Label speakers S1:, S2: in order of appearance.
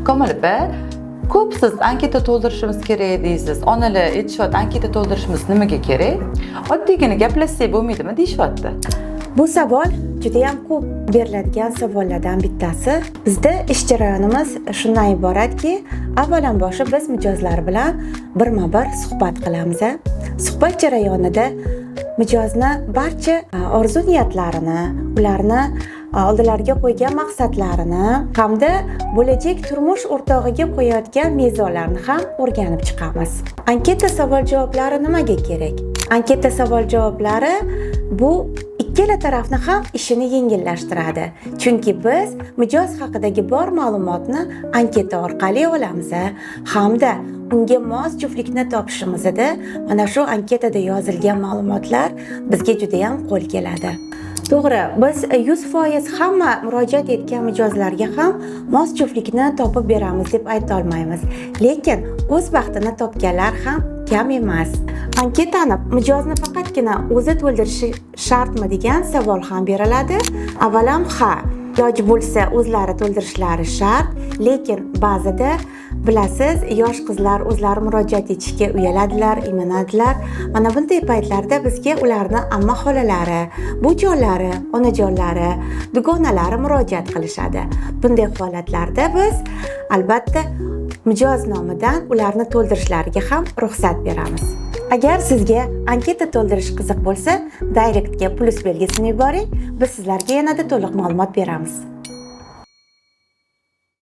S1: Komil opa, ko'p siz anketa to'ldirishimiz kerak deysiz. Onalar aytishyapti, anketa to'ldirishimiz nimaga kerak? Oddiygina gaplashsak bo'lmaydimi deyishyapti.
S2: Bu savol judayam ko'p beriladigan savollardan bittasi. Bizda ish jarayonimiz shundan iboratki, avvalambor biz mijozlar bilan birma-bir suhbat qilamiz. Suhbat jarayonida mijozni barcha orzu niyatlarini, ularni oldilariga qo'ygan maqsadlarini hamda bo'lajak turmush o'rtog'iga qo'yayotgan mezonlarni ham o'rganib chiqamiz. Anketa savol javoblari nimaga kerak? Anketa savol javoblari bu ikkala tarafni ham ishini yengillashtiradi. Chunki biz mijoz haqidagi bor ma'lumotni anketa orqali olamiz hamda unga mos juftlikni topishimizda mana shu anketada yozilgan ma'lumotlar bizga juda ham qo'l keladi. To'g'ri, biz 100% hamma murojaat etgan mijozlarga ham mos juftlikni topib beramiz deb ayta olmaymiz. Lekin o'z baxtini topganlar ham kam emas. Anketani mijozni faqatgina o'zi to'ldirishi shartmi degan savol ham beriladi. Avvalam ha, iloji bo'lsa o'zlari to'ldirishlari shart, lekin ba'zida, bilasiz, yosh qizlar o'zlari murojaat etishga uyaladilar, iymanadilar. Mana bunday paytlarda bizga ularni amma xolalari, buvijonlari, onajonlari, dugonalari murojaat qilishadi. Bunday holatlarda biz albatta mijoz nomidan ularni to'ldirishlariga ham ruxsat beramiz. Agar sizga anketa to'ldirish qiziq bo'lsa, directga plyus belgisini yuboring, biz sizlarga yanada to'liq ma'lumot beramiz.